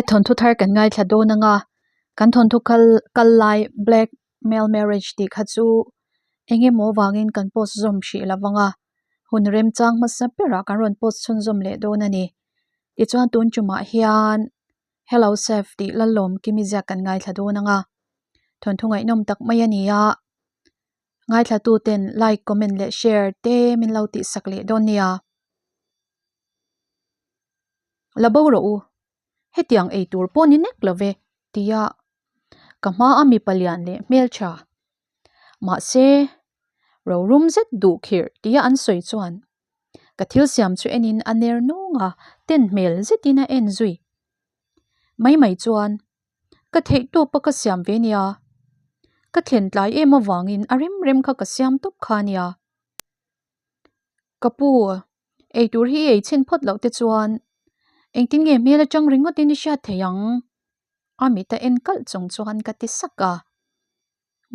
thawnthu thar kan ngaithla dawn anga kan thawnthu kal kal lai black male marriage tih kha chu eng emaw vangin kan post zawm hrih lo vang a hun remchang hmasa berah kan rawn post chhunzawm leh dawn a ni tichuan tun tumah hian hello chef tih lalawm kimi ziak kan ngaithla dawn anga thawnthu ngaihnawm tak mai a ni a ngaithla tu ten like comment leh share te min lo tih sak leh dawn nia. La bo rawh u, hetiang ei tur pawh ni nek lo ve tia ka hma a mipa lian leh hmeltha. Mahse, rorum zet duh khirh tia an sawi chuan ka thil siam chu enin a ner nawng a, ten hmel zetin a en zui. Mai mai chuan ka theih tawp a ka siam ve nia, ka thlen tlai em avangin a rem rem kha ka siam tawp kha nia. Ka pu, eitur hi i ei chhin phawt loh te chuan engtin nge hmel atang ringawtin i hriat thei ang? A mit a en kalh chung chuan ka ti sak a.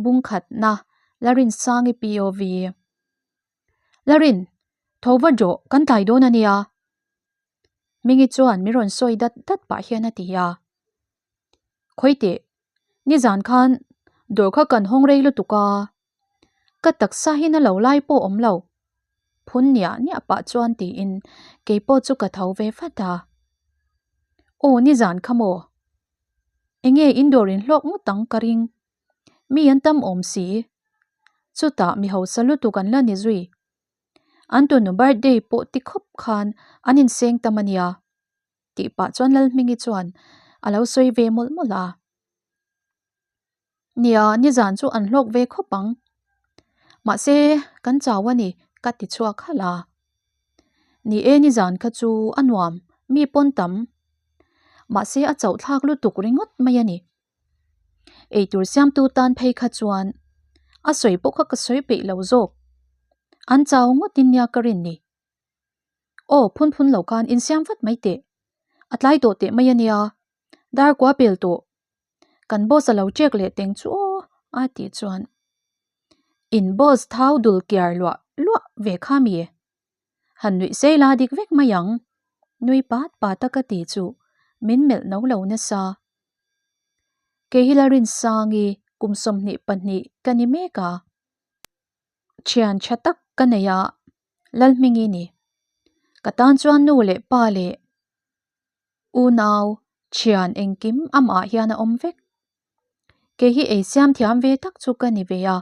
Bungkhatna, Larinsangi POV. Larin, tho va rawh, kan tlai dawn a nia. Hmingi chuan min rawn sawi dat dat pah hian a ti a. Khawi teh, nizan khan dawr kha kan hawng rei lutuk a. Ka taksa hi na lo lai pawh awm lo. Phun niah niah pah chuan tiin kei pawh chu ka tho ve vat a. Aw nizan kha maw? Enge in dawr in hlawk ngawt ang ka ring. Mi an tam awm si. Chutah mi hausa lutuk an la ni zui. An tunu birthday pawh ti khawp khan an inseng tam a nia. Tih pah chuan Lalhmingi chuan a lo sawi ve mawlh mawlh a. Nia, nizan chu an hlawk ve khawp ang. Mahse, kan chau a ni, ka ti chhuak halh a. Ni e, nizan kha chu a nuam, mi pawn tam. Mahse, a chauh thlak lutuk ringawt mai a ni. Eitur siamtu tan phei kha chuan a sawi pawh kha ka sawi peih lo zawk. An chau ngawtin nia ka rin ni. Aw, phun phun lo khan insiam vat mai teh. A tlai tawh teh mai a nia. Dar kua pel tawh. Kan boss a lo check leh teng chu aw a tih chuan in boss thau dul kiar luah luah ve kha mi han nuih sei la dik vek mai ang nui pat pat a ka ti chu min melh no lo nasa. Kei hi Lalrinsangi kum 22 ka ni mek a. Thian tha tak ka nei a Lalhmingi ni. Ka tan chuan nu leh pa leh Unau, thian engkim amah hian a awm vek. Kei hi ei siam thiam ve tak chu ka ni ve a,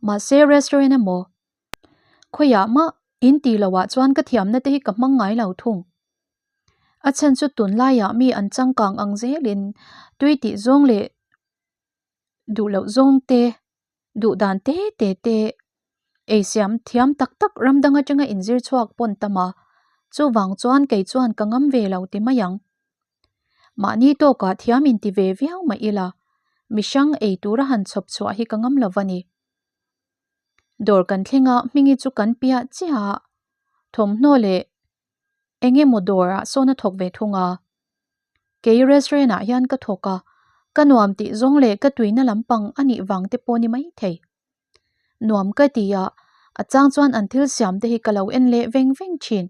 mahse restaurant emaw khawiah mah in tih loh ah chuan ka thiamna te hi ka hmang ngai lo thung. A chhan chu tunlaiah mi an changkang ang zelin tui tih zawng leh duh loh zawng te duh dan te te te ei siam thiam tak tak ram dang atanga inzir chhuak pawn tam a, chuvang chuan kei chuan ka ngam ve lo ti mai ang. Mahni tawkah thiam inti ve viau mah ila, mihrang ei tura han chhawp chhuah hi ka ngam lo va ni. Dawr kan thleng a, Hmingi chu kan piah chiah a, thawmhnaw leh Eng emaw dawr ah sawn a thawk ve thung a. Kei restaurant ah hian ka thawk a, ka nuam tih zawng leh ka tuina lampang a nih vang te pawh ni mai thei. Nuam ka ti a, a chang chuan an thil siam te hi ka lo en leh veng veng thin.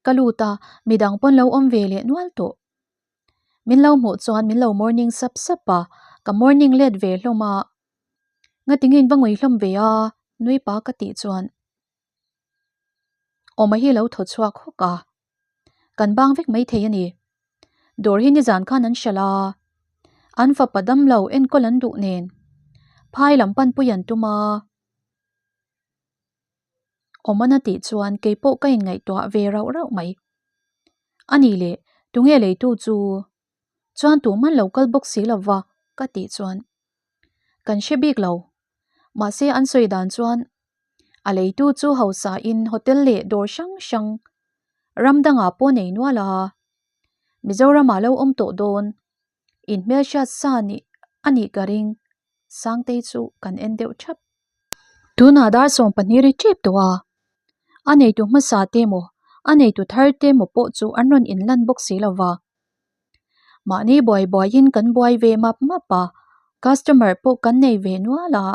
Ka lut a, midang pawn lo awm ve leh nual tawh. Min lo hmuh chuan min lo morning sap sap a, ka morning let ve hlawm a. Ngatinge in va ngui hlawm ve a, nui pa ka tih chuan. Awma hi lo thaw chhuak hawk a, kan bang vek mai thei a ni. Dawr hi nizan khan an hralh a, an fapa damlo enkawl an duh nen phai lam panpui an tum a. Awmana tih chuan keipawh ka inngaihtuah ve rauh rauh mai. A nih leh tunge leitu chu chuan tuhman lo kal bawk si lova ka tih chuan kan hre bik lo. Mahse an sawi dan chuan A leitu chu hausa in hotel leh dawr hrang hrang ram dangah pawh nei nual a, Mizoram ah lo awm tawh dawn in hmelhriat sa nih a nih ka ring, Sangtei chu kan en deuh thap. Tunah dar 12 ri tep tawh a, a neitu hmasa te maw a neitu thar te maw pawh chu an rawn inlan bawk si lo va. Mahni buai buaiin kan buai ve map map a, customer pawh kan nei ve nual a.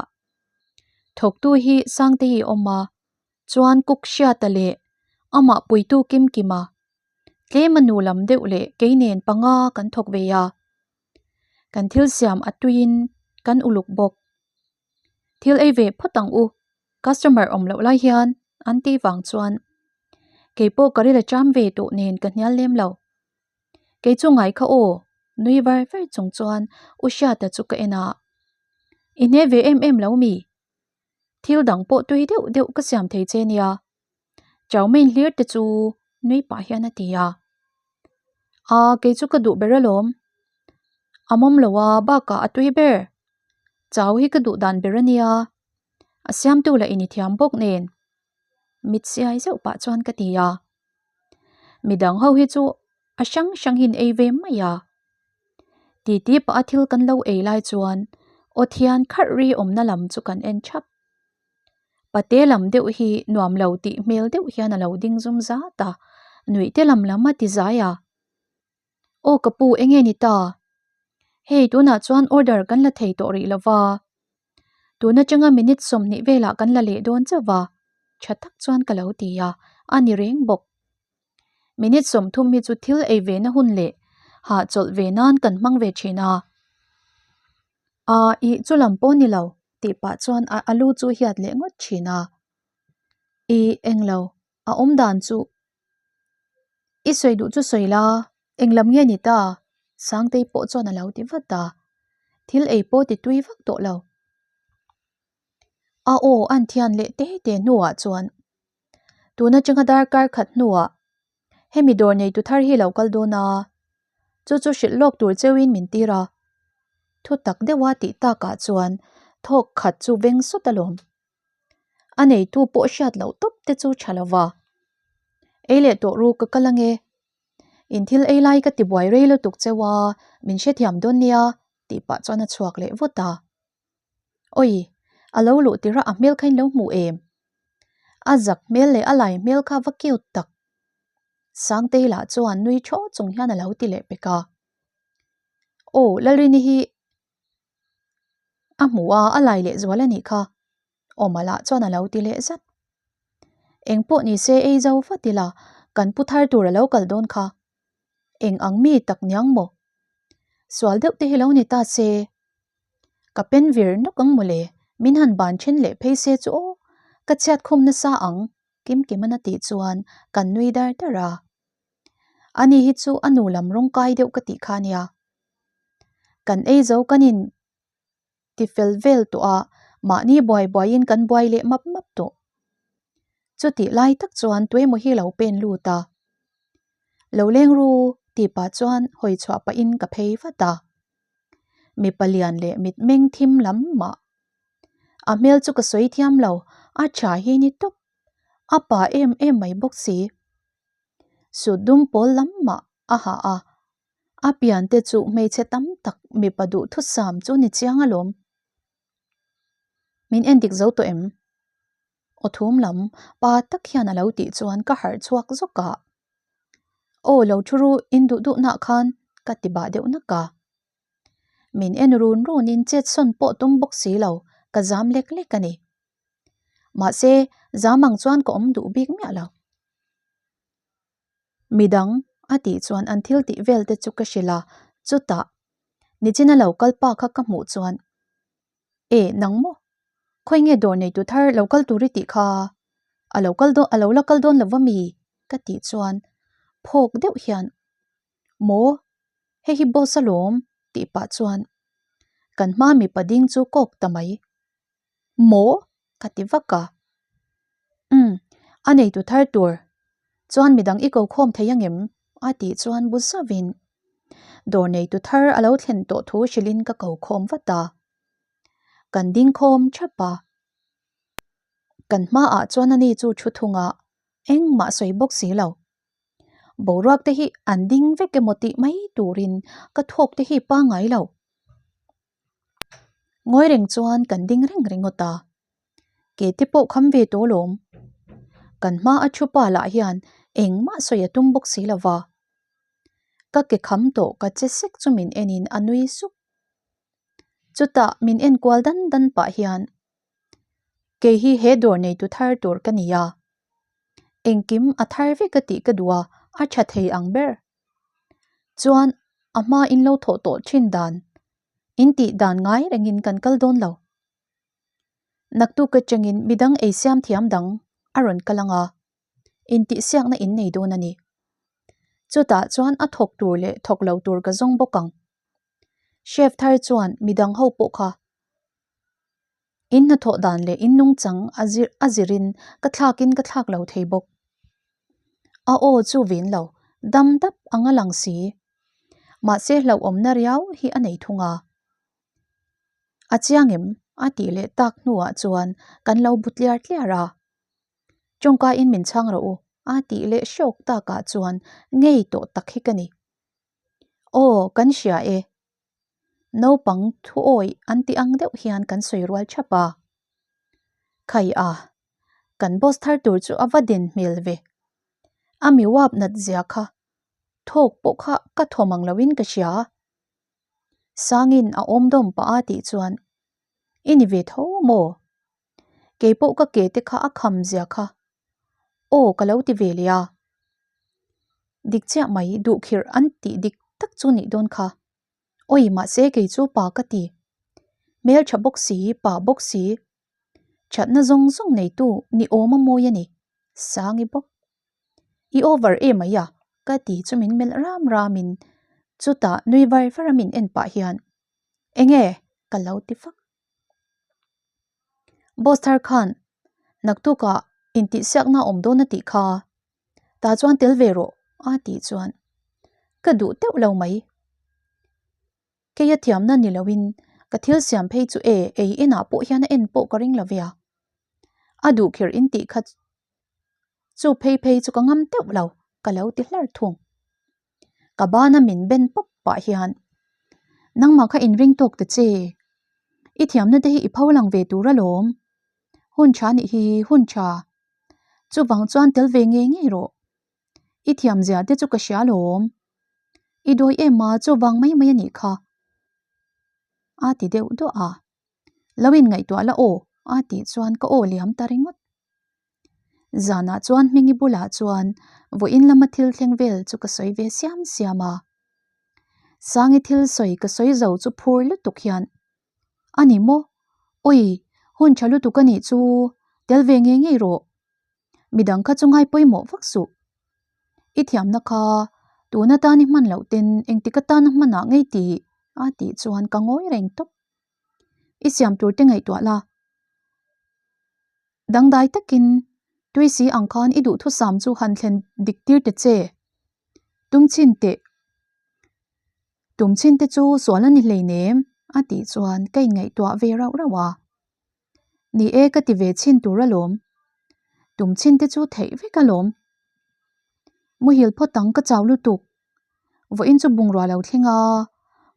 Thawktu hi Sangtei awm a, chuan Cook Hriata leh amah puitu Kimkima. Tlema nu lam deuh leh kei nen panga kan thawk ve a. Kan thil siam a tuiin kan uluk bawk. Thil ei ve phawt ang u, customer awm loh lai hian an tih vang chuan kei pawh ka ril a cham ve tawh nen ka hnial lem lo. Kei chu ngai kha aw, nui var var chung chuan U Hriata chu ka en a. I hne ve em em lo mi? Thil dang pawh tui deuh deuh ka siam thei che nia. Chau main hlir te chu nui pah hian a ti a. Aa kei chu ka duh ber alawm. A mawm lo a bakah a tui ber. Chau hi ka duh dan ber a nia. A siamtu lah in i thiam bawk nen. Mit siai zeuh pah chuan ka ti a. Midang ho hi chu a hrang hrang hian ei ve mai a. Titi pah a thil kan lo ei lai chuan aw thian kharh ri awmna lam chu kan en thap. Pate lam deuh hi nuam lo tih hmel deuh hian a lo ding zum zat a, nuih te lam lam a ti zai a. Aw ka pu enge ni ta? Hei tunah chuan order kan la thei tawh rih lo va. Tun atanga minute 20 velah kan la leh dawn chauh va, tha tak chuan ka lo ti a, a ni reng bawk. Minute 30 hi chu thil ei ve na hun leh hahchawlh ve nan kan hmang ve thin a. Aa ih chu lam pawh ni lo tih pah chuan a alu chu hiat leh ngawt thin a. Ih englo a awm dan chu i sawi duh chu sawi la eng lam nge ni ta Sangtei pawh chuan a lo ti vat a thil ei pawh ti tui vak tawh lo. A aw an thian leh te te hnuah chuan tun atanga darkar khat hnuah hemi dawr neitu thar hi lo kal dawn a chu chu hrilh lawk tur cheuhin min tir a thu tak deuha tih takah chuan thawk khat chu veng sawt alawm. A neitu pawh hriat loh tawp te chu tha lova. Ei leh tawh ru ka kal ange. In thil ei lai ka ti buai rei lutuk cheu a, min hrethiam dawn nia tih pah chuan a chhuak leh vut a. Awi, a lo luh tirh a a hmel kha in lo hmuh em? A zak hmel leh a lai hmel kha va cute tak. Sangtei lah chuan nui thaw chung hian a lo ti leh pek a. Aw, Lalrini hi a hmu a, a lai leh zual a nih kha. Awma lah chuan a lo ti leh zat. Eng pawh ni se ei zo vat ila, kan pu thar tur a lo kal dawn kha. Eng ang mi tak niang maw? Sual deuh te hi lo ni ta se. Ka pen vir nawk ang mawle, min han ban then leh phei se chu aw, ka chhiat khum nasa ang, Kimkiman a tih chuan kan nui dar dar a. Ani hi chu a nu lam rawng kai deuh ka tih kha nia. Kan ei zo kan in ti fel vel tawh a, mahni buai buaiin kan buai leh map map tawh. Chutih lai tak chuan tuemaw hi lo pen lut a. Lo leng ru tih pah chuan hawi chhuah pahin ka phei vat a. Mipa lian leh mitmeng thim lam mah. A hmel chu ka sawi thiam lo, a tha hi ni tawp. A pa em em mai bawk si. Sut dum pawl lam mah a ha a. A pian te chu hmeichhe tam tak mipa duhthusam chu ni chiang alawm. Min en dik zo tawh em? Aw thum lam pa tak hian a lo tih chuan ka harh chhuak zawk a. Aw lo thu ru in duh duh nah khan ka ti bah deuh nak a. Min en run run in chet sawn pawh tum bawk si lo ka zam lek lek a ni. Mahse zam ang chuan ka awm duh bik miah lo. Midang a tih chuan an thil tih vel te chu ka hrilh a, chutah nichina lo kal pa kha ka hmuh chuan E nang maw? Khawi nge dawr neitu thar lo kal tur i tih kha? A lo kal dawn a lo la kal dawn lo va mi? Ka tih chuan phawk deuh hian Maw? Hei hi boss alawm tih pah chuan kan hma mipa ding chu kawk ta mai. Maw? Ka ti vak a. Umm, a neitu thar tur chuan midang i ko khawm thei angem? A tih chuan bu zauhin dawr neitu thar a lo thlen tawh thu hrilhin ka ko khawm vat a. Kan ding khawm thap a. Kan hmaah chuan ani chu thu thunga engmah sawi bawk si lo. Boruak te hi an ding vek emaw tih mai turin ka thawk te hi pangngai lo. Ngawi reng chuan kan ding reng ringawt a, ke te pawh kham ve tawh alawm. Kan hma a thu pa lah hian engmah sawi a tum bawk si lo va. Ka ke kham tawh ka che sek chu min enin a nui sup. Chutah min en kual dan dan pah hian kei hi he dawr neitu thar tur ka ni a, engkim a thar vek a tih ka duh a. A tha thei ang ber. Chuan a hma in lo thawh tawh thin dan, in tih dan ngai rengin kan kal dawn lo. Naktuk atangin midang ei siam thiam dang a rawn kal ang a, intihsiakna in nei dawn a ni. Chutah chuan a thawk tur leh thawk lo tur ka zawng bawk ang. Chef thar chuan midang ho pawh kha in hnathawh dan leh in nungchang a zir a zirin ka thlakin ka thlak lo thei bawk. A aw chu vin lo, dam dap ang a lang si. Mahse hlauhawmna riau hi a nei thung a. A chiang em? a tih leh tak hnuah chuan kan lo bu tliar tliar a. Tawngkaiin min chhang rawh u, a tih leh hrawk takah chuan ngei tawh tak hi ka ni. Aw, kan hria e. Naupang thuawih an ti ang deuh hian kan sawi rual thap a. Khai a, kan boss thar tur chu a va den hmel ve. A mi uap nat zia kha thawk pawh kha ka thawm ang loin ka hria. Sangin a awm dawm pah a tih chuan, I ni ve tho maw? Kei pawh ka ke te kha a kham zia kha. Aw ka lo ti ve leh a. Dik chiah mai duhkhirh an tih dik tak chu nih dawn kha. Awi mahse kei chu pa ka ti. Hmeltha bawk si, pa bawk si. Thatna zawng zawng neitu ni awm a mawi a ni. Sangi bawk. I over em mai a? Ka ti chu min melh ram ramin chutah nui var var a min en pah hian Enge? Ka lo ti fak. Boss thar khan naktukah intihsiakna awm dawn a tih kha tah chuan tel ve rawh a tih chuan ka duh teuh lo mai. Kei a thiamna ni loin ka thil siam phei chu e ei enah pawh hian a en pawh ka ring lo ve a. A duh kher in tih kha chu phei phei chu ka ngam teuh lo ka lo ti hlar thung. Ka bana min ben pawp pah hian nangmah kha inring tawk ta che, i thiamna te hi i pho lang ve tur alawm, hun tha nih hi hun tha, chuvang chuan tel ve ngei ngei rawh, i thiam zia te chu ka hria alawm, i dawi em a chuvang mai mai a nih kha a ti deuh duah a, lo inngaihtuah la aw a tih chuan ka aw liam ta ringawt. Zanah chuan Hmingi bulah chuan vawiin lama thil thleng vel chu ka sawi ve siam siam a. Sangi thil sawi ka sawi zo chu phur lutuk hian, A ni maw? Awi, hun tha lutuk a nih chu, tel ve ngei ngei rawh. Midang kha chu ngai pawimawh vak suh. I thiamna kha tun atan i hman loh ten engtik atana hmanah ngei tih a tih chuan ka ngawi reng tawp. I siam tur te ngaihtuah la. Dangdai takin Tuisi ang khan i duhthusam chu han thlen dik tir ta che. Tum chhin teh. Tum chhin te chu sual a ni hleinem a tih chuan ka inngaihtuah ve rauh rauh a. Ni e ka ti ve chhin tur alawm. Tum chhin te chu theih vek alawm. Muhil phawt ang ka chau lutuk. Vawiin chu bungrua lo thleng a,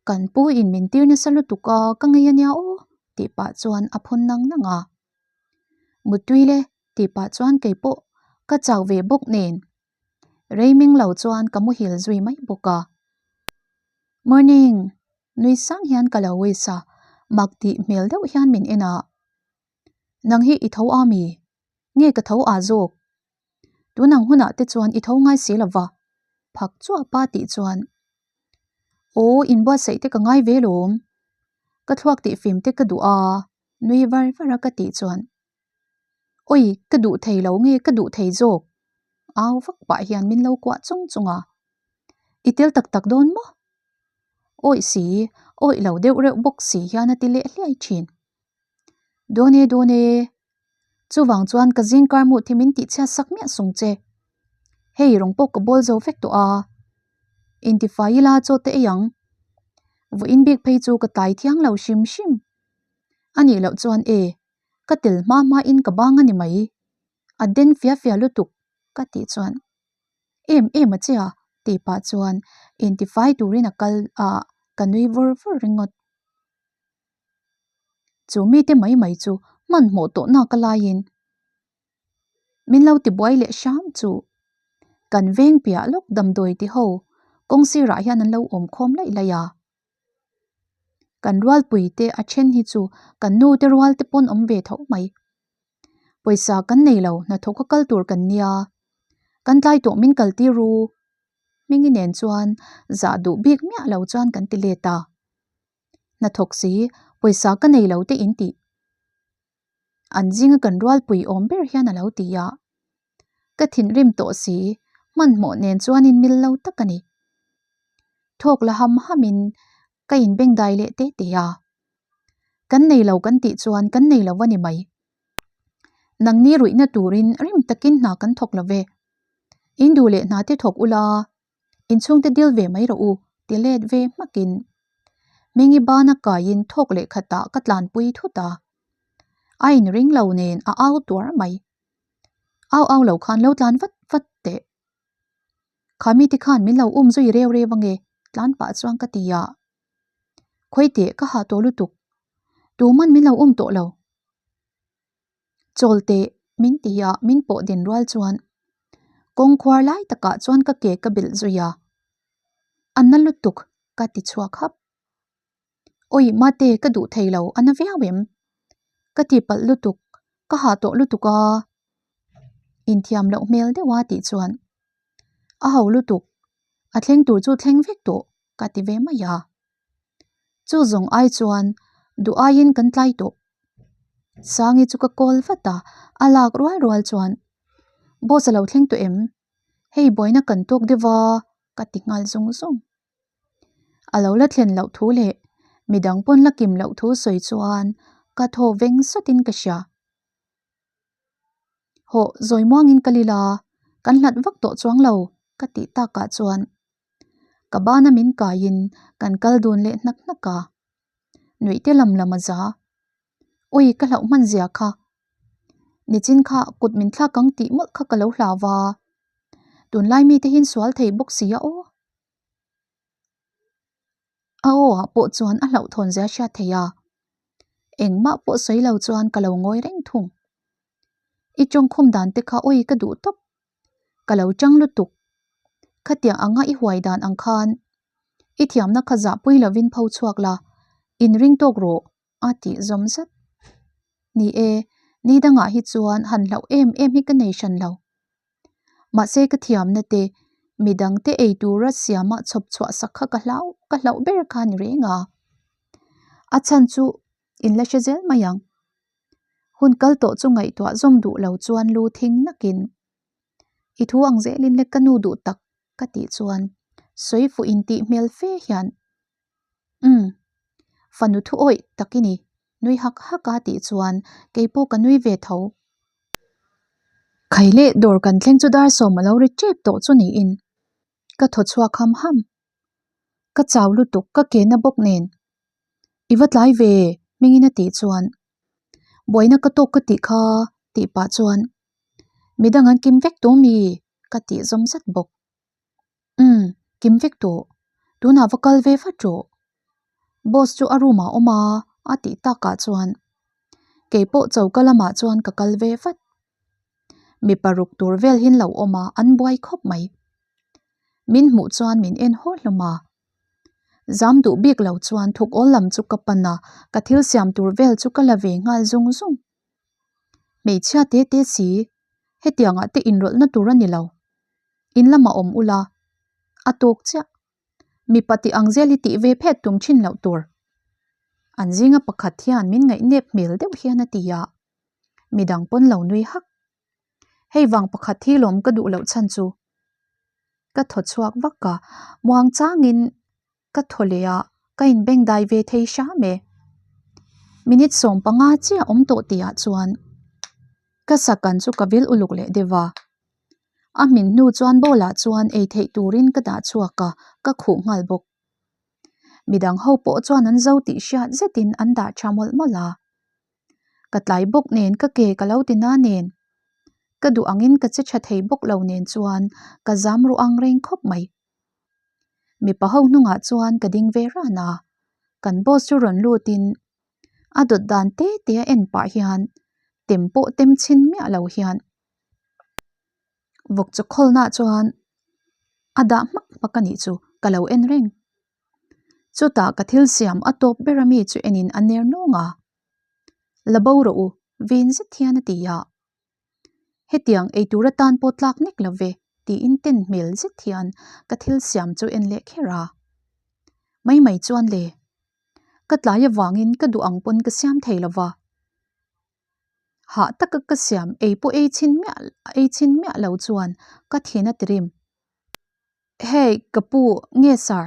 kan pu in min tir nasa lutuk a ka ngei ania aw tih pah chuan a phun nang nang a. Mutui le tih pah chuan kei pawh ka chau ve bawk nen rei ming lo chuan ka muhil zui mai bawk a. Morning! Nui sang hian ka lo wish a, mak tih hmel deuh hian min en a. Nang hi i tho a mi? Nge ka tho a zawk? Tunang hunah te chuan i tho ngai si lo va, phak chuapa tih chuan Aw inbuatsaih te ka ngai ve lawm, ka thluak tih fim te ka duh a, nui var var a ka tih chuan Awi ka duh thei lo nge ka duh thei zawk au vak pah hian min lo kuah chung chung a, I tel tak tak dawn maw? Awih si, awih lo deuh reuh bawk si hian a ti leh hliai thin. Dawn e, dawn e. Chuvang chuan ka zing kar hmuh thi min tihchhiat sak miah sung che. Hei rawng pawh ka bawl zo vek tawh a. Intifai ila chaw te ei ang. Vawiin bik phei chu ka tlai thiang lo hrim hrim. A nih loh chuan e, ka tel hma hma in ka bang a ni mai. A den fia fia lutuk ka tih chuan em em a che a tih pah chuan intifai turin a kal a, ka nui vur vur ringawt. Chu mite mai mai chu hmanhmawh tawh nak a laiin min lo tibuai leh hram chu kan veng piah lawk damdawi ti ho kawng sirah hian an lo awm khawm laih laih a. Kan rualpui te a then hi chu kan nu te rual te pawn awm ve tho mai. Pawisa kan nei lo hnathawk a kal tur kan nia, kan tlai tawh min kal tir u. Hmingi nen chuan zah duh bik miah lo chuan kan ti let a. Hnathawk si, pawisa ka nei lo te in tih. An zinga kan rualpui awm ber hian a lo ti a. Ka thinrim tawh si, hmanhmawh nen chuan in mil lo tak a ni. Thawk la ham hamin ka inbengdai leh te te a. Kan nei lo kan tih chuan kan nei lo a ni mai. Nangni ruihna turin rim takin hna kan thawk lo ve. In duh leh hna te thawk ula, inchhungte dil ve mai rawh u ti let ve hmakin Hmingi bana kaiin thawk leh khatah ka tlanpui thut a. A inring lo nen a au tuar mai. Au au lo khan lo tlan vat vat teh. Kha mite khan min lo um zui reu reu ange tlan pah chuan ka ti a. Khawi teh ka hah tawh lutuk. Tuman min lo um tawh lo. Chawl teh min ti a min pawh din rual chuan kawng khuar lai takah chuan ka ke ka bilh zui a. A na lutuk ka ti chhuak hap. Awi mate ka duh thei lo a na viau em? Ka ti palh lutuk ka hah tawh lutuk a inthiam loh hmel deuh a tih chuan a ho lutuk a thleng tur chu thleng vek tawh ka ti ve mai a. Chu zawng ai chuan duh aiin kan tlai tawh. Sangi chu ka call vat a, a lak rual rual chuan Boss a lo thleng tawh em? Hei buaina kan tawk deuh va ka ti nghal zung zung. A lo la thlen loh thu leh midang pawn la kim loh thu sawi chuan ka thaw veng sawtin ka hria. Hawh zawi muangin ka lil a, kan hlat vak tawh chuang lo ka tih takah chuan ka bana min kaiin kan kal dun leh hnak hnak a, nuih te lam lam a za. Awi ka hlauh hman zia kha, nichin kha kut min thlak ang tih mawlh kha ka lo hlau va, tunlai mite hian sual thei bawk si a aw. A aw ah pawh chuan a hlauhthawn zia hriat theih a, engmah pawh sawi lo chuan ka lo ngawi reng thung. I tawngkhum dan te kha awi ka duh tawp, ka lo chang lutuk. Khatiang anga i huai dan ang khan i thiamna kha zahpui lovin pho chhuak la, inring tawk rawh a tih zawm zat. Ni e, ni dangah hi chuan han hlauh em em hi ka nei hran lo. Mahse ka thiamna te, midang te ei tura siama chhawp chhuah sak kha ka hlau, ka hlauh ber kha ni reng a. A chhan chu in la hre zel mai ang. Hun kal tawh chu ngaihtuah zawm duh lo chuan lu thing nakin i thu ang zelin le ka nu duh tak ka tih chuan sawi fuh intih hmel fe hian Umm, fanu thu awih tak i ni, nui hak hak a tih chuan kei pawh ka nui ve tho. Khai leh dawr kan thleng chu dar sawm a lo ri tep tawh chu niin ka thaw chhuak ham ham. Ka chau lutuk ka ke na bawk nen i va tlai ve hmingin a tih chuan buaina ka tawk ka tih kha tih pah chuan midang an kim vek tawh mi ka tih zawm zat bawk. Umm, kim vek tawh. Tunah va kal ve vat rawh. Boss chu a room ah a awm a, a tih takah chuan keipawh choka lamah chuan ka kal ve vat. Mi paruk tur vel hi an lo awm a, an buai khawp mai. Min hmuh chuan min en haw hlawm a. Zam duh bik lo chuan thuk awl lam chu ka pan a, ka thil siam tur vel chu ka la ve nghal zung zung. Hmeichhia te te si, hetiangah te inrawlhna tur a ni lo. In lamah awm ula, a tawk chiah. Mipa tih ang zel hi tih ve phet tum thin loh tur. An zinga pakhat hian min ngaihnep hmel deuh hian a ti a, midang pawn lo nui hak. Hei vang pakhat hi lawm ka duh loh chhan chu. Ka thaw chhuak vak a, muang changin Ka thaw leh a, ka inbengdai ve thei hram e. Minute 15 chiah awm tawh tihah chuan ka sakan chu ka vil uluk leh deuh a. A hmin hnu chuan bowl ah chuan ei theih turin ka dah chhuak a, ka khuh nghal bawk. Midang ho pawh chuan an zo tih hriat zetin an dah tha mawlh mawlh a. Ka tlai bawk nen ka ke ka lo ti na nen, ka duh angin ka che tha thei bawk lo nen chuan ka zam ruh ang reng khawp mai. Mipa ho hnungah chuan ka ding ve ran a, kan boss chu rawn lutin a dawt dan te te a en pah hian tem pawh tem chhin miah lo hian vawk chaw khawlna chuan a dah hmak hmak a nih chu ka lo en reng. Chutah ka thil siam a tawp ber ami chu enin a ner nawng a, La bo rawh u, vin zet hian a ti a. Hetiang eitur atan pawh tlak nek lo ve. Tiin ten hmel zet hian ka thil siam chu en leh kher a. Mai mai chuan le, ka tlai avangin ka duh ang pawn ka siam thei lo va. Hah taka ka siam ei pawh ei chhin miah ei chhin miah lo chuan ka thin a ti rim. Hey, ka pu, nge sir?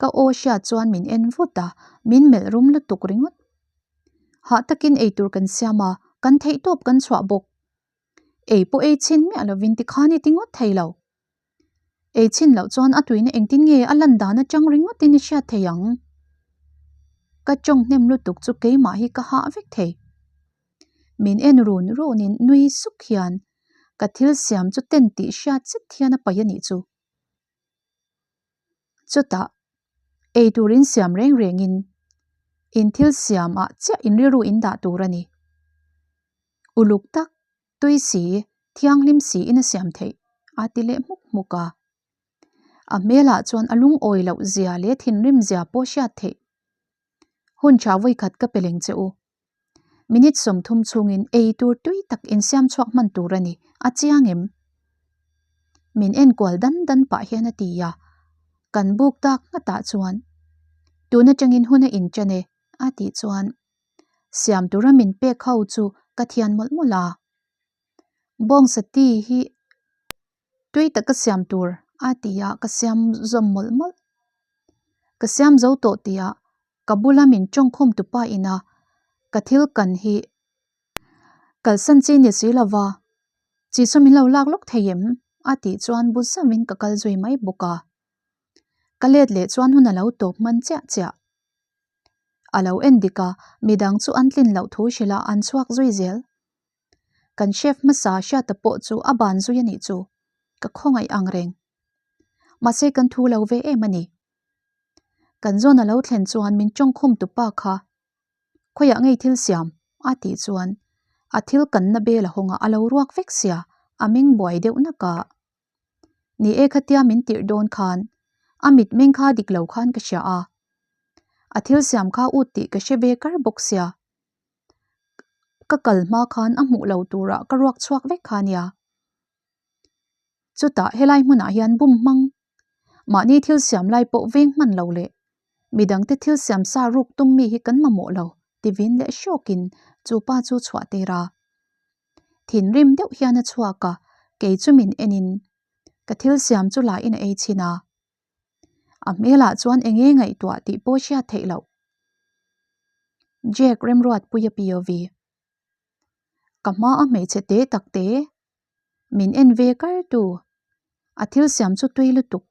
Ka aw hriat chuan min en vut a, min melh rum lutuk ringawt. Hah takin eitur kan siam a, kan theihtawp kan chhuah bawk. Ei pawh ei chhin miah lovin tikhan i ti ngawt thei lo. Ei chhin loh chuan a tuina engtin nge a lan dan atang ringawtin i hriat thei ang. Ka tawng hnem lutuk chu keimah hi ka hah vek thei. Min en run runin nui suk hian ka thil siam chu ten tih hriat zet hian a paih a nih chu. Chutah ei turin siam reng rengin in thil siam ah chiah in rilru in dah tur a ni. Uluk tak, tui si, thianghlim si in a siam theih a ti leh hmuk hmuk a. A hmelah chuan a lungawi loh zia leh thinrim zia pawh hriat theih. Hun tha vawikhat ka pe leng che u. Minute 30 chhungin ei tur tui tak insiam chhuak hman tur a ni, a chiang em? Min enkual dan dan pah hian a ti a, kan buk tak nghatah chuan tun atangin hun a inṭan e a tih chuan siam tura min pek ho chu ka thian mawlh mawlh a. Bawngsa ti hi tui taka siam tur a ti a, ka siam zawm mawlh mawlh. Ka siam zo tawh tihah ka bula min tawngkhum tupa ina ka thil kan hi kalsan chi ni si lova, chi chu min lo lak lawk thei em? a tih chuan bu zauhin ka kal zui mai bawk a. Ka let leh chuan hun a lo tawp hman chiah chiah. A lo en dik a, midang chu an tlin loh thu hrilh a an chhuak zui zel. Kan chef hmasa hriata pawh chu a ban zui a nih chu, ka khawngaih ang reng. Mahse kan thu lo ve em a ni. Kan zawn a lo thlen chuan min tawngkhum tupa kha khawiah ngei thil siam a tih chuan a thil kanna bel a hawng a, a lo ruak vek sia, a meng buai deuh nak a. Ni e khatia min tirh dawn khan a mitmeng kha dik lo khan ka hria a, a thil siam kha ut tih ka hre ve kar bawk sia. Ka kal hma khan a hmuh lo turah ka ruak chhuak vek kha nia. Chutah helai hmunah hian bum hmang mahni thil siam lai pawh veng hman lo leh midangte thil siam sa ruk tum mi hi kan mamawh lo ti vin leh hrawkin chu pa chu chhuah tir a. Thinrim deuh hian a chhuak a, kei chu min enin ka thil siam chu lahin a ei chhin a. A hmelah chuan eng nge ngaihtuah tih pawh hriat theih loh. Jack Remruatpuia POV. Ka hma a hmeichhe te tak te min en ve kar tu a thil siam chu tui lutuk.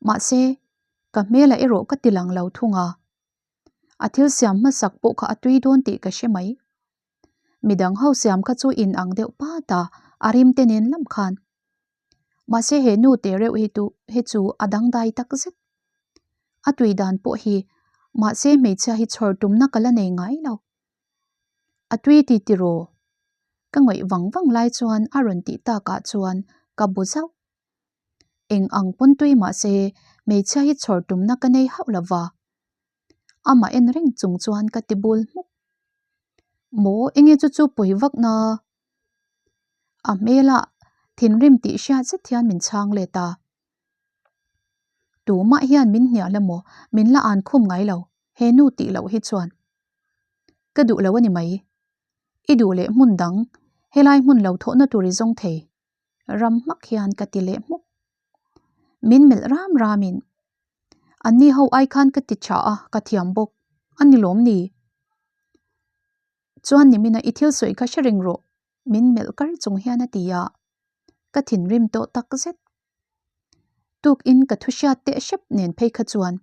Mahse, ka hmelah erawh ka ti lang lo thung a. A thil siam hmasak pawh kha a tui dawn tih ka hre mai. Midang ho siam kha chu in ang deuh pat a, a rim te nen lam khan. Mahse he nu te reuh hi tu hi chu a dangdai tak zet. A tui dan pawh hi mahse hmeichhia hi chhawr tumna ka la nei ngai lo. A tui ti tiraw? Ka ngaih vang vang lai chuan a rawn tih takah chuan ka bu zauh. Eng ang pawn tui mahse hmeichhia hi chhawr tumna ka nei hauh lova. Amah en reng chung chuan ka ti bul hmuk. Maw enge chu chu pawi vak na? A hmelah thinrim tih hriat zet hian min chhang let a. Tumah hian min hnial emaw min la an khum ngai lo, he nu tih loh hi chuan. Ka duh lo a ni mai. I duh leh hmun dang, helai hmun lo thawhna tur i zawng thei. Ram hmak hian ka ti leh hmuk. Min melh ram ramin, Anni ho ai khan ka ti tha a, ka thiam bawk. A ni lawm ni? Chuan nimina i thil sawi kha hre reng rawh, min melh kar chung hian a ti a. Ka thinrim tawh tak zet. Tukin ka thu hriat teh hrep nen phei kha chuan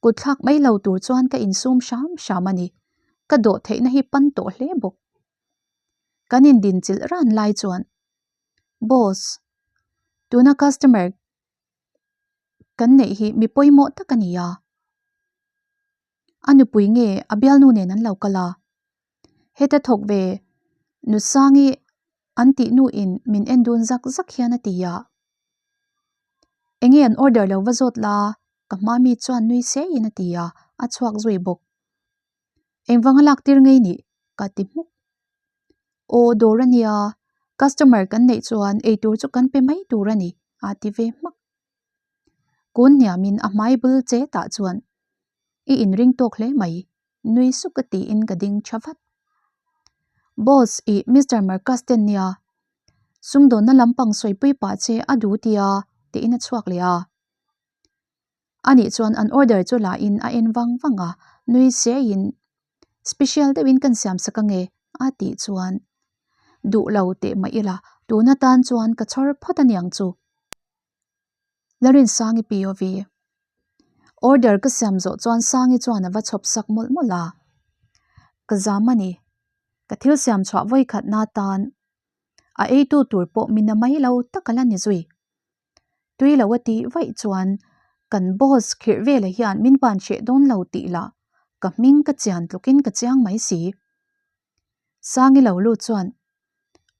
kut thlak mai lo tur chuan ka insum hram hram a ni. Ka dawh theihna hi pan tawh hle bawk. Kan indinchilh ran lai chuan, Boss, tuna customer kan neih hi mi pawimawh tak a ni a. A nupui nge a bialnu nen an lo kal a, heta thawk ve Nusangi an tih nuin min en dun zak zak hian a ti a. Enge an order lo va zawt la ka hma mi chuan nui seiin a ti a, a chhuak zui bawk. Engvanga lak tir ngei nih? ka ti hmuk. Aw dawr a nia. Customer kan neih chuan eitur chu kan pe mai tur a ni, a ti ve hmak. Kun hniamin a hmai bul che tah chuan i inring tawk hle mai, nui suk a tiin ka ding tha vat. Boss, i Mister Marcus ten nia, sumdawnna lampang sawipui pah che a duh tia tiin a chhuak leh a. Anih chuan an order chu la in a en vang vang a, nui seiin special deuhin kan siam sak ange a tih chuan duh lo teh mah ila tun atan chuan ka chhawr phawt aniang chu. Larinsangi POV Order ka siam zawh chuan Sangi chuan a va chhawp sak mawlh mawlh a, ka zam a ni, ka thil siam chhuah vawikhatna atan a eitu tur pawh min a mai lo tak a la ni zui. Tui lo a tih vaih chuan kan boss khirh velah hian min van hreh dawn lo tih lah ka hming ka chian tlukin ka chiang mai si. Sangi lo lut chuan,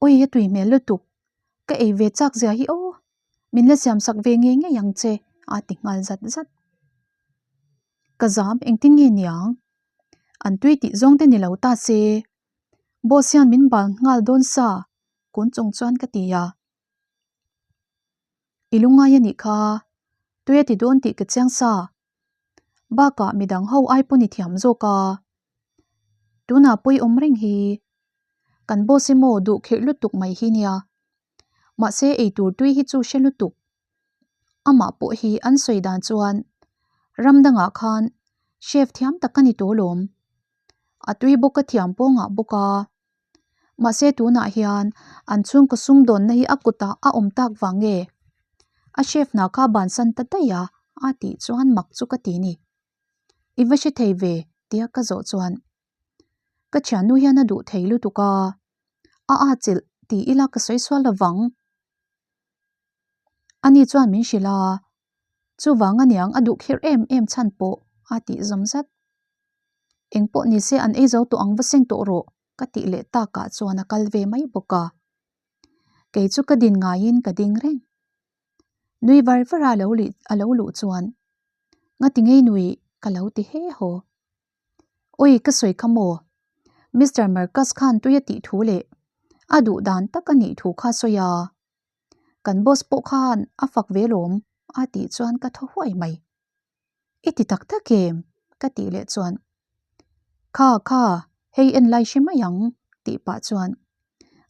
Awi a tui hmel lutuk, ka ei ve chak zia hi aw, min la siam sak ve ngei ngei ang che a ti nghal zat zat. Ka zam engtin nge niang? An tui tih zawng te ni lo ta se, boss hian min bal nghal dawn sa kun chung chuan ka ti a. I lungngai a nih kha, tui a ti dawn tih ka chiang sa. Bakah midang ho ai pawn i thiam zawk a. Tunah pawi awm reng hi kan boss emaw duh khirh lutuk mai hi nia. Mahse eitur tui hi chu hre lutuk. Amah pawh hi an sawi dan chuan ram dangah khan chef thiam tak a ni tawh lawm. A tui bawk a thiam pawngah bawk a. Mahse tunah hian an chhungkaw sumdawnna hi a kutah a awm tak vang nge? A chef hna kha bansan ta daih a, a tih chuan mak chu ka ti ni. I va hre thei ve tia ka zawh chuan ka thiannu hian a duh thei lutuk a, a a chilh ti ila ka sawi sual lovang. Ani chuan min hrilh a, chuvang aniang a duh khirh em em chhan pawh a tih zawm zat. Eng pawh ni se an ei zo tawh ang va seng tawh rawh ka tih leh takah chuan a kal ve mai bawk a. Kei chu ka din ngaiin ka ding reng. Nui var var a lo lih a lo luh chuan Ngati ngei nui ka lo ti he haw. Awi ka sawi kha maw? Mister Marcus khan tui a tih thu leh a duh dan tak a nih thu kha sawi a. Kan boss pawh khan a fak ve lawm a tih chuan ka thaw huai mai. I ti tak tak em? ka tih leh chuan Kha kha, hei en lai hre mai ang tih pah chuan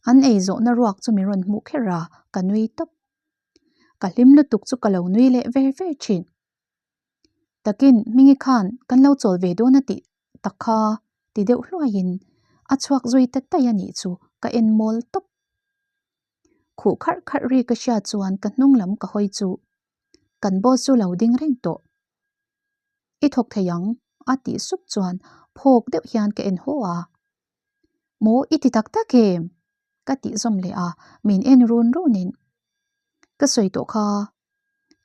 an ei zawhna ruak chu min rawn hmuh kher a, ka nui tawp. Ka hlim lutuk chu ka lo nui leh ver ver thin. Takin Hmingi khan kan lo chawl ve dawn a tih tak kha ti deuh hluaiin a chhuak zui ta daih a nih chu ka en mawl tawp. Khuh kharh kharh ri ka hriat chuan ka hnung lam ka hawi chu kan boss chu lo ding reng tawh. I thawk thei ang a tih sup chuan phawk deuh hian ka en haw a. Maw i ti tak tak em? Ka tih zawm leh a, min en run runin ka sawi tawh kha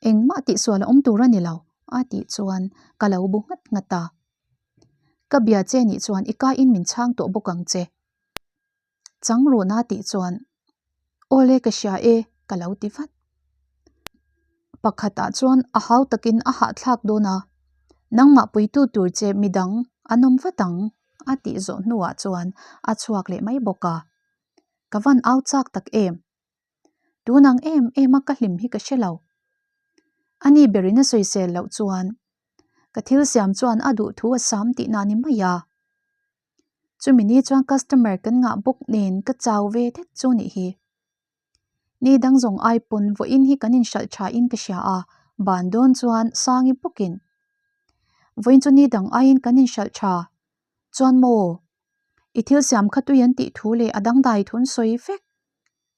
engmah tihsual a awm tur a ni lo a tih chuan ka lo bu nghat nghat a. Ka bia che nih chuan i kaiin min chhang tawh bawk ang che. Chang run a tih chuan Awle ka hria e ka lo ti vat. Pakhatah chuan a hau takin a hahthlak dawn a, nangmah puitu tur che midang an awm vat ang a tih zawh hnuah chuan a chhuak leh mai bawk a. Ka van au chak tak em? Tun ang em em a ka hlim hi ka hre lo. Ani berin a sawisel loh chuan ka thil siam chuan a duh thu a sam tihna ni mai a. Chumi ni chuan customer kan ngah bawk nen ka chau ve det chu nih hi. Ni dang zawng ai pawn vawiin hi kan inhralh tha in ka hria a, ban dawn chuan Sangi bawkin vawiin chu ni dang aiin kan inhralh tha chuan maw i thil siam kha tui an tih thu leh a dangdai thun sawi vek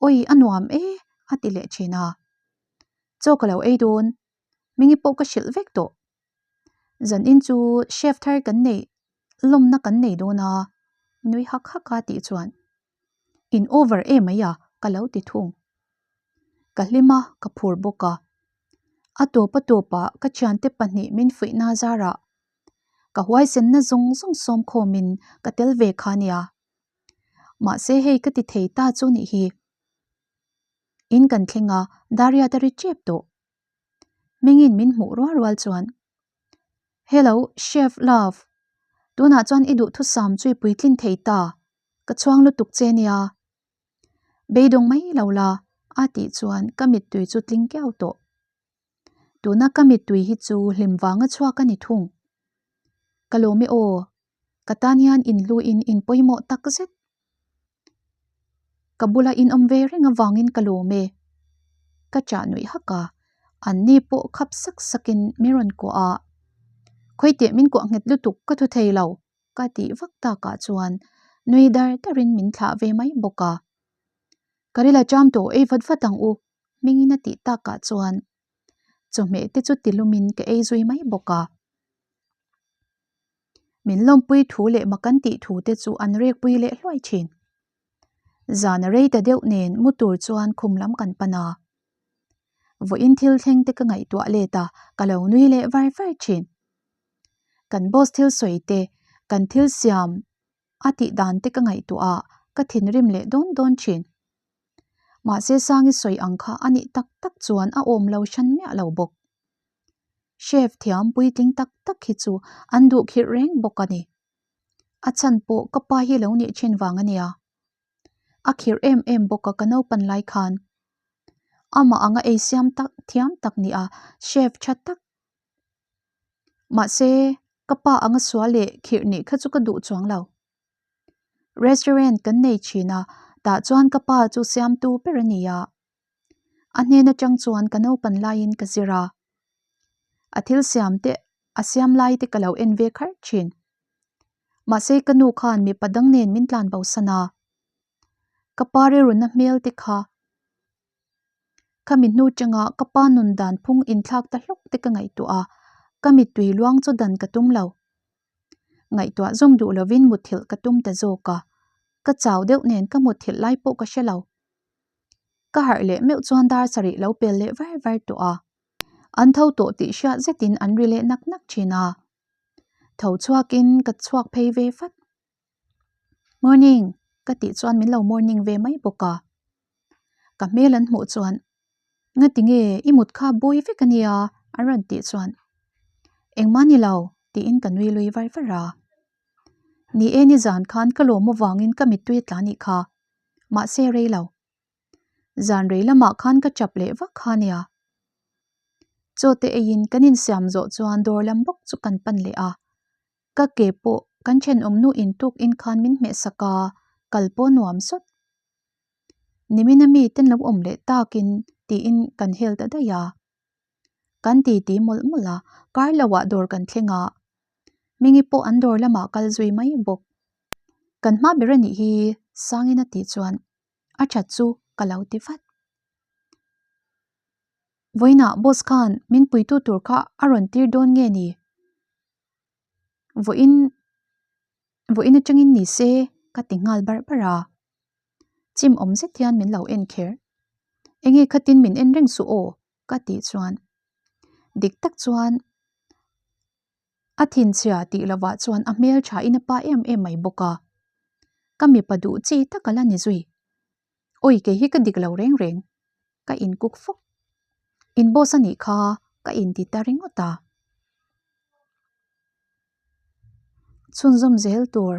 awi a nuam e a ti leh thin a. Chaw ka lo ei dawn Hmingi pawh ka hrilh vek tawh. Zanin chu chef thar kan neih lawmna kan nei dawn a, nui hak hak a tih chuan in over em mai a ka lo ti thung. Ka hlim a, ka phur bawk a. A tawp a tawpah ka thiante pahnih min fuihna zarah ka huaisenna zawng zawng sawm khawmin ka tel ve kha nia. Mahse hei ka ti thei ta chu nih hi. In kan thleng a, Daria ta ri tep tawh. Hmingin min hmuh rual rual chuan, Hello, Chef Love. Tunah chuan i duhthusam chu i puitlin thei ta. Ka chhuang lutuk che nia. Beidawng mai lo la, a tih chuan ka mittui chu tling kiau tawh. Tuna ka mittui hi chu hlim vanga chhuak a ni thung. Ka lawm e aw, ka tan hian inhluin in pawimawh tak zet. Ka bula in awm ve reng avangin ka lawm e. Ka chah nuih hak a, an ni pawh khap sak sakin min rawn kuah a. Khawiteh min kuah nghet lutuk ka thu thei lo, ka tih vak takah chuan nui dar darin min thlah ve mai bawk a. Ka rila cham tawh ei vat vat ang u, hmingin a tih takah chuan chawhmeh te chu tilumin ka ei zui mai bawk a. Min lawmpui thu leh mak an tih thu te chu an rekpui leh hluai thin. Zan a rei ta deuh nen mu tur chuan khum lam kan pan a. Vawiin thil thleng te ka ngaihtuah let a, ka lo nui leh var var thin. Kan boss thil sawi te, kan thil siam a tih dan te ka ngaihtuah a, ka thinrim leh dawn dawn thin. Mahse Sangi sawi ang kha a nih tak tak chuan a awm lo hran miah lo bawk. Chef thiam puitling tak tak hi chu an duh khirh reng bawk a ni. A chhan pawh ka pa hi lo nih thin vang a nia. A khirh em em bawk a ka naupan lai khan. Amah anga ei siam tak thiam tak nia chef tha tak. Mahse ka pa anga sual leh khirh nih kha chu ka duh chuang lo. Restaurant kan nei thin a, tah chuan ka pa chu siamtu ber a ni a. A hnen atang chuan ka naupan laiin ka zir a. A thil siam te a siam lai te ka lo en ve kharh thin. Mahse ka nu khan mipa dang nen min tlan bo san a. Ka pa rilruna hmel te kha Khami hnu tanga ka pa nun dan phung inthlak ta hlawk te ka ngaihtuah a, ka mittui luang chu dan ka tum lo. Ngaihtuah zawm duh lovin mutthilh ka tum ta zawk a, ka chau deuh nen ka mutthilh lai pawh ka hre lo. Ka harh leh meuh chuan dar sarih lo pel leh var var tawh a. An tho tawh tih hriat zetin an ri leh nak nak thin a. Tho chhuakin ka chhuak phei ve vat. Morning! ka tih chuan min lo morning ve mai bawk a. Ka hmel an hmuh chuan Ngati nge i mut kha bawi vek a nia an rawn tih chuan Engmah ni lo tiin ka nui lui var var a. Ni e nizan khan ka lawm avangin ka mittui a tla nih kha. Mahse rei lo. Zan rei lamah khan ka chap leh vak kha nia. Chaw te eiin kan insiam zawh chuan dawr lam bawk chu kan pan leh a. Ka ke pawh kan thenawm nu in tuk in khan min hmeh sak a, kal pawh nuam sawt. Nimin a mi ten lo awm leh takin tiin kan hel ta daih a. Kan ti ti mawlh mawlh a, kar lo ah dawr kan thleng a. Mingi pawh an dawr lamah kal zui mai bawk. Kan hma ber a nih hi Sangin a tih chuan a that chu ka lo ti vat. Vawiinah boss khan min puitu tur kha a rawn tir dawn nge ni? Vawiin vawiin atangin ni se ka ti nghal barh barh a. Chim awm zet hian min lo en kher. Enge khatin min en reng suh aw ka tih chuan dik tak chuan a thinchhia tih lovah chuan a hmel tha in a pa em em mai bawk a. Ka mipa duh chi tak a la ni zui. Awi kei hi ka dik lo reng reng. Ka in kuk fawk. In boss a nih kha ka in ti ta ringawt a. Chhunzawm zel tur.